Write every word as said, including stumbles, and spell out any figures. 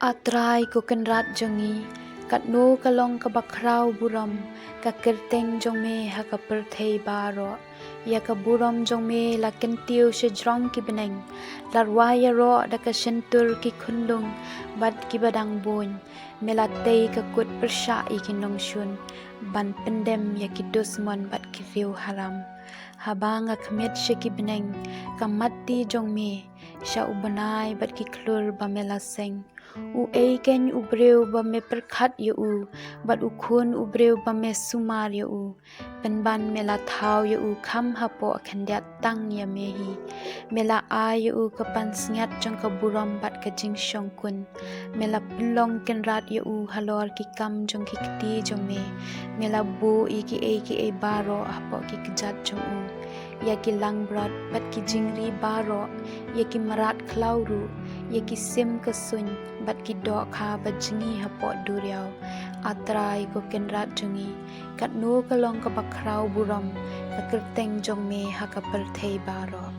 A Trai ko Kynrad jong ngi, katno ka long kaba khraw burom ka kyrteng jong me ha ka pyrthei baroh. Ïa ka burom jong me la kyntiew sha jrong ki bneng, la rwai ïaroh da ka shyntur ki khunlung bad kiba dang bun. Me la tei ka kut pyrshah ïa ki nongshun ban pyndem ïa ki dusmon bad ki riew haram. Haba nga khmih sha ki bneng, ka matti jong me, sha u bnai bad ki khlur ba me la seng. U ei kein u briew ba me pyrkhat ïa u, bad u khun u briew ba me sumar ïa u. Pynban me la thaw ïa u kham hapoh khyndiat tang ïa me hi. Me la ai ïa u ka pansngiat jong ka burom bad ka jingshongkun. Me la pynlong kynrad ïa u halor ki kam jong ki kti jong me. Me la buh ïa kiei kiei baroh hapoh ki kjat jong u, ïa ki langbrot bad ki jingri baroh, ïa ki mrad khlaw ruh, ïa ki sim ka suiñ bad ki dohkha ba jngi hapoh duriaw. A Trai ko Kynrad jong ngi, katno ka long kaba khraw burom ka kyrteng jong me ha ka pyrthei baroh.